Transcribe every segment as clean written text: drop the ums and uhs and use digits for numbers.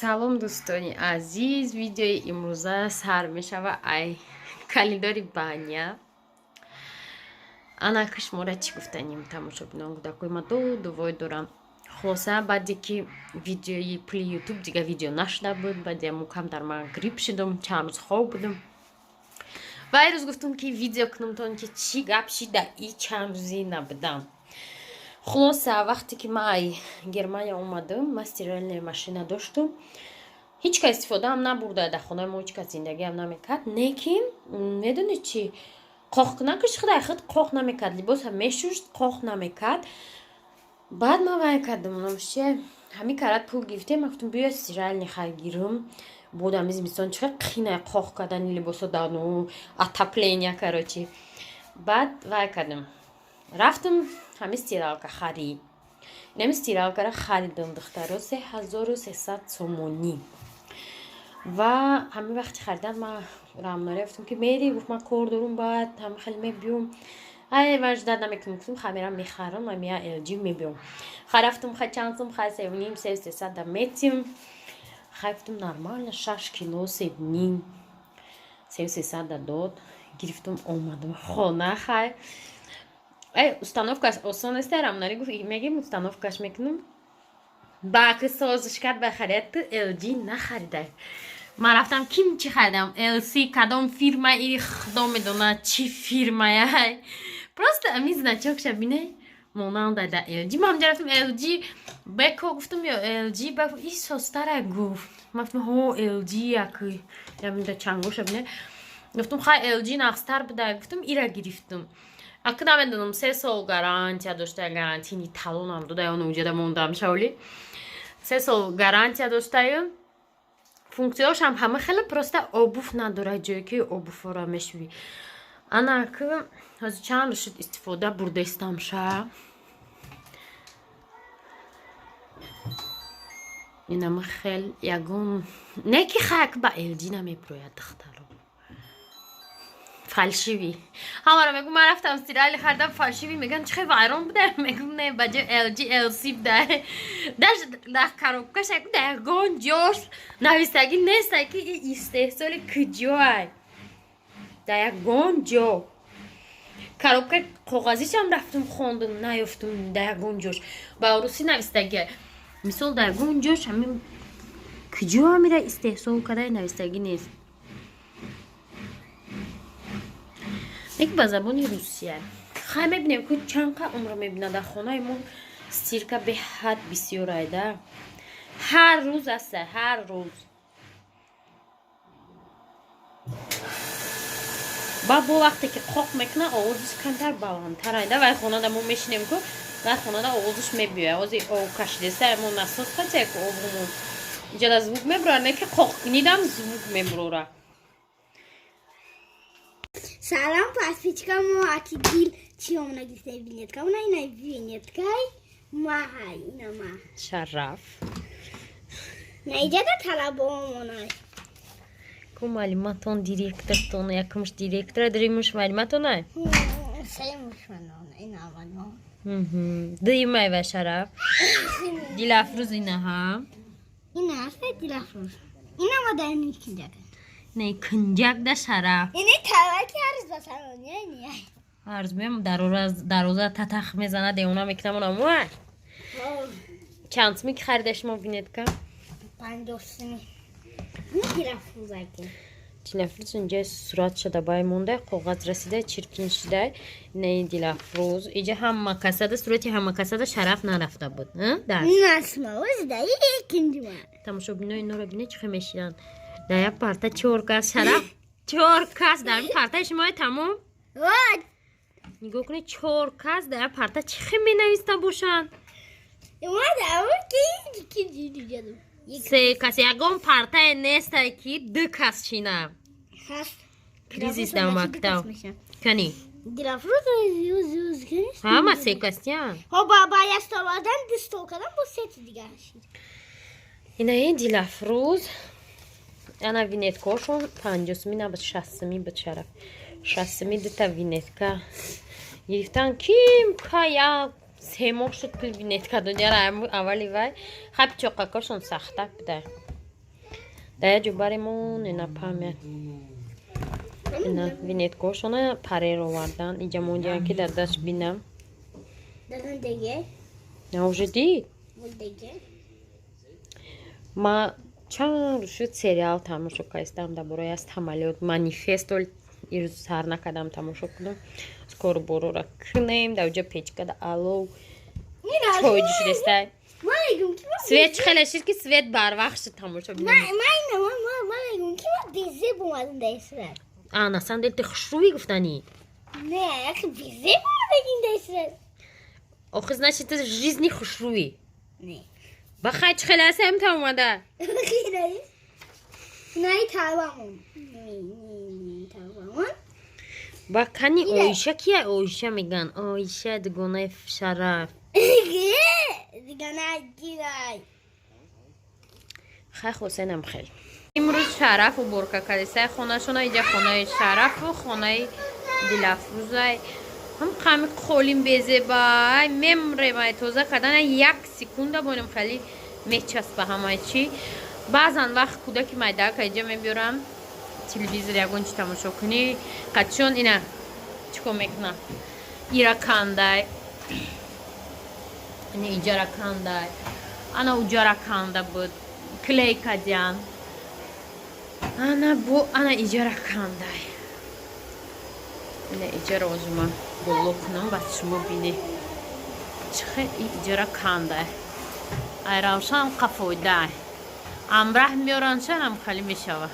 Салом, дӯстони азиз. Видеои имрӯза сар мешава ай калидори баня. Анака шуморо чӣ гуфтанем, тамошобинон? Кӯдакои ма ду дувой дорам. Хулоса, баъде ки видеои пули Ютуб дига видео нашуда буд, баъде аму камтар ман грипп шудум, чанд рӯз хоб будум ва ай рӯз гуфтум, ки видео кунам, то ки чӣ гап шида и чанд рӯзи набудам. Хулоса, вақте ки ман ай Германия омадам, ман стиральная машина доштум, ҳеҷ кас истифодаам набурда, дар хонаи мо ҳеҷ кас зиндагиам намекард. Лекин медонед чӣ? Қоқкунакаш худай худ қоқ намекард, либоса мешушт, қоқ намекард. Баъд ман вай кардам, номше, ҳамин карат пул гирифтем, ман гуфтам, биё, стиральный хай гирам. Буд ҳами зимистон чӣ қинай қоқ кардани либосо дар отопления, короче. Баъд вай кардам, рафтам, ҳами стиралка харид. Инами стиралкаро харидам, духтаро, 3300 сомонӣ. Ва ҳамин вақти харидан ман рамнория гуфтам, ки мери? Гуфт, ман кор дорум, баъд ҳами хеле мебиём. Ай, ман ждать намекунам, гуфтам, ха, мерам, мехарам, ами LG, мебиём. Ха, рафтам, ха, чанд сум? Ха, севним, сесада метим. Хай, гуфтам, нормально, 6 кило, севним, сесада дод. Гирифтам, омадам хона. Хай, ай, установкаш осон аст. Рамнари гуфт, мегим, установкаш мекунам. Баки созиш кард, ба харид LG нахаридай. Ман рафтам, ким чӣ харидам? LC кадом фирма, и худо медонад чӣ фирмая. Просто ами значокша бине, монанда да LG. Ман ҳамҷа рафтам, LG Beko гуфтам ё LG, ба и состара гуфт. Ман гуфтам, ҳо, LG як ямида чангоша бине. Гуфтам, хай, LG нақстар буда, гуфтам, ира гирифтам. Ака, намедонам, 3 сол гарантия дошта, гарантийный талонам дода, он уҷада мондам шавли. 3 сол гарантия доштаю, функсияҳошам ҳама хеле, просто обувь надорад, ҷое ки обувьҳоро мешӯӣ. Ана ки ҳозир чанд рӯз шуд, истифода бурдаистам ша. Инама хел ягон не ки хаяк ба LG намебирояд, духтаро, фальшивый. Ҳамаро мегӯм, ман рафтам, стиральный харидам, фальшивый. Мегӯям, чӣ хел вайрон буда? Мегӯм, не, ба ҷои LG LC буда. Даже дар коробкаш дар ягон ҷош нависагӣ неста, ки и истеҳсоли куҷоай. Дар ягон ҷо коробка коғазишам рафтум, хондум, наёфтум дар ягон ҷош. Ба русӣ навистагӣ, мисол, дар ягон ҷош ҳамин куҷо амира истеҳсол карда навистагӣ нест. Лекин ба забони русия. Хай, мебинем, ку чанд қа умр мебинад. Дар хонаи мо стирка беҳад бисёр айда, ҳар рӯз аста, ҳар рӯз. Ба бо вақте ки қоқ мекунад, овозиш камтар баландтар айда. Вай хонада мо мешинем ку, вай хонада овозиш мебиёяд. Ози об кашидеста, мо насос катя ку обумон иҷода звук мебурад, не ки қоқ кунидам, звук мебурора. Салом, подписчикам, мо аки дил чи омона гирифта, винетка, она ина винеткай ма, ина ма. Шараф. На иҷада талабо омона. Ку маълиматон, директортон, якумш директора, дуюмуш маълиматонай? Сеюмуш манона, ина аввало. Дуюмай ва Шараф. Дилафрӯз инаҳа. Ина аста Дилафрӯз. Ина ма дар ин кинҷак. Не, кунҷак да Шараф. Ини таваки ҳарз ба салони не. Ҳарз меам, дароза татах мезанад, девона мекунам, онамуай. Чанд суми ки харида шумо винетка? 50 суми. Дилафрӯз аки. Дилафрӯз инҷа сурат шуда бай монда, коғаз расида, чиркин шида. Не, Дилафрӯз иҷа ҳама касада, сурати ҳама касада Шараф нарафта буд. Дарс. Насма, оз да икинҷи. Тамошобинои инора бине, чӣ хел мешинанд дар як парта, чор кас. Шараф, чор кас дар ин партаи шумои тамом. Нигоҳ кунед, чор кас дар як парта чӣ хел менависта бошанд? Се кас, ягон партае нестай, ки ду кас шина. Кризис дар мактаб кани. Ҳама се кастиян. Инаи Дилафрӯз, ана винеткаошон 50 суми набуд, 60 суми буд. Шараф, 60 суми дута винетка гирифтан. Ким ка як 3 моҳ шуд, пул винетка додяра аввали вай. Хай, пичоқакошон сахта буда. Да як ҷо баремон, ина память. Ина винеткошона парер овардан. Иҷа мондиан, ки дар даст бинам. На, уже дид. Ма чанд рӯз шуд, сериал тамошо кардам дар бораи аз самолёт, «Манифест». Ирӯз сар накардам тамошо кунам. Скоро борора кунем. Дар уҷа печкада алов, чой ҷӯшидестай. Свет чӣ хеле шид, ки свет барвақт шуд, тамошо бинем. А на самом деле ты хушрӯӣ, гуфтанӣ. Охи, значит, ты жизни хушрӯӣ. Ба хай, чӣ хеле аст, ҳамта омада. Най, тавамон. Тавамон. Ба кани Оиша кия? Оиша меган, Оиша дугонаи Шараф. Дугонаи Дилай. Хай, хусенам хел. Имрӯз Шараф уборка кардисай хонашона. Иҷа хонаи Шарафу хонаи Дилафрӯзай. Ҳам қами қолин безебай, мемремай. Тоза кардана як секунда бонем, хеле мечаспа ҳамаи чӣ. Баъзан вақт кӯдаки майдака иҷа мебиёрам, телевизор ягон чи тамошо кунӣ, қадшон ина чӣ кор мекунам: ира кандай, ина иҷара кандай, ана уҷара канда буд, клей кадян, ана бо ана иҷара кандай, ина иҷара. Озума боло кунам, баъд шумо бинед, чӣ хел иҷара кандай. Ай Равшан қафойдай амраҳ меёраншанам, хали мешава.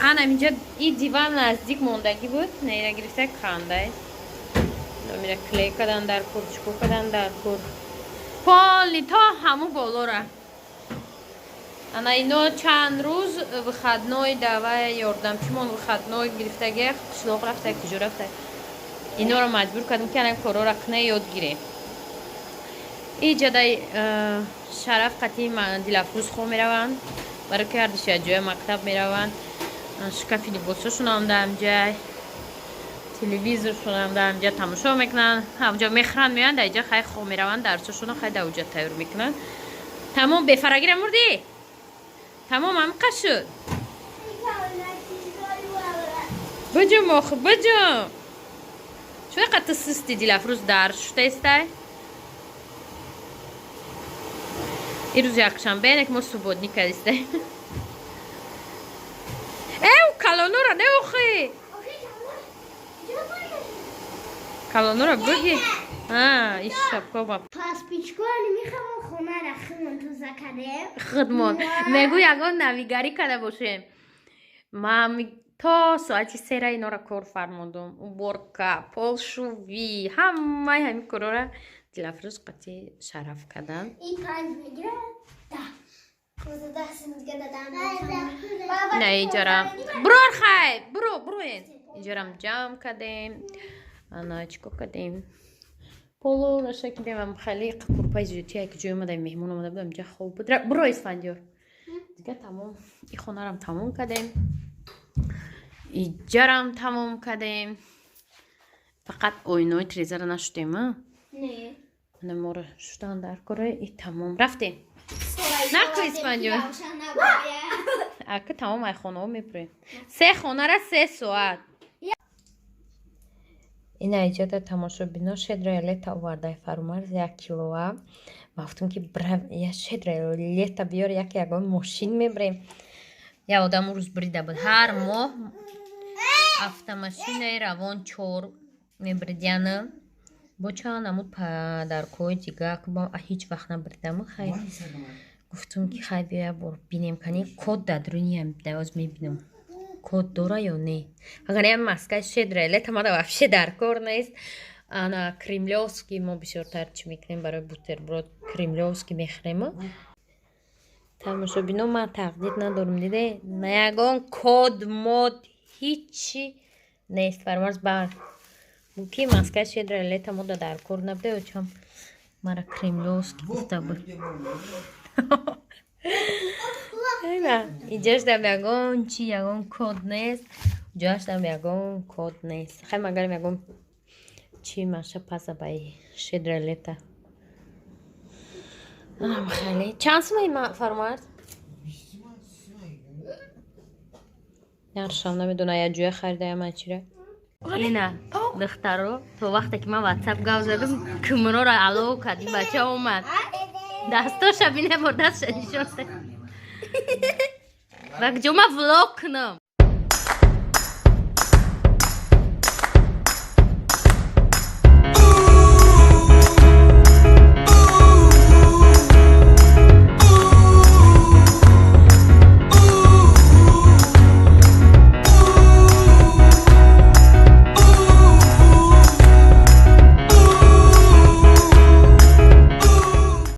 Ана инҷа и диван наздик мондагӣ буд, наира гирифта кандай, мира клей кадан дар кур, чико кадан дар кур, полный то ҳаму болора. Ана ино чанд рӯз выходной давай ёрдамчимон выходной гирифтаги, қишлоқ рафта, куҷо рафта. Иноро маҷбур кардем, ки ана корора куна, ёд гире. Иҷадай Шараф қатъи Дилафрӯз хоб мераванд, барои ки ҳардуш ҷоя мактаб мераванд. Шкафи либосошонам даамҷай, телевизоршонам даамҷа, тамошо мекунанд, ҳамҷо мехӯранд, меоянд дар иҷа, хай, хоб мераванд, дарсошонро хай дар уҷа тайёр мекунанд. Тамом, бефарагира мурдӣ, тамом, ҳамиқа шуд. Биҷум, охи, биҷум, чӯ ту систи? Дилафрӯз дар шудаистай. Ирӯз якшанбе, ки мо субботник кардистем. Эв, калонора не, охи, калонора буги. Иш шапко ба. Паспичкони мехамон, хонара худмон тоза кардем. Худмон мегӯ, ягон навигарӣ карда бошем. Ма то соати сера инора кор фармудум: уборка, полшувӣ, ҳамаи ҳамин корора Дилафрӯз қатъи Шараф кардан. Ин панҷ мегирад. На, иҷара бурор, хай, буро, буроен. Иҷарам ҷамъ кардем, ана чӣ кор кардем, поло шакидем. Хеле курпаи зиёдтия, ки ҷой омада, меҳмон омада будам, инҷа хоб буд. Буро, Исфандиёр. Дига тамом, и хонарам тамом кардем, иҷарам тамом кардем, фақат оинои трезара нашудем. Ана моро шудан дар кора и тамом, рафтем. Наку, Исфандиёр, ака, тамом, ай хонаҳо мепурем. Се хонара 3 соат. Ина иҷода, тамошобино, «Щедрое лето» овардаи Фарумарз, 1 килоа. Ма гуфтам, ки я «Щедрое лето» биёр, як ягон мошин мебарем. Як одам рӯз бурида буд, ҳар моҳ автомашинаи равон чор мебуридяна, бо чанд намуд подаркҳои дига. Ҳеҷ вақт набуридам. Хай, гуфтум, ки хай, биё, як бор бинем, кани код дар дуруниам давоз, мебинам, код дора ё не. Агар я маскаи «Щедрое лето» мада вообще дар кор нест. Ана кремлёвский мо бисёртар чӣ мекунем, барои бутерброд кремлёвский мехӯрем. Тамошобино, ман тақдир надорам, диде, на ягон код мод ҳичи нест. Фармарз бар ки маскаи «Щедрое лето» мода дар кор набуда, очам мара кремлёвский гуфта буд. Иҷоштам ягон чи, ягон код нест, ҷоаштам ягон код нест. Хай, магарам ягон чи маша паса баи «Щедрое лето». Хеле чанд сумаи, Фармарз? Нархшам намедона, я ҷоя харидаям, чира. Ина, духтаро, то вақте ки ман Ватсап гав задам, кимроро алов кард. Ин бача омад, дастоша бине, бо дастша нишон ва куҷо ма влог кунам.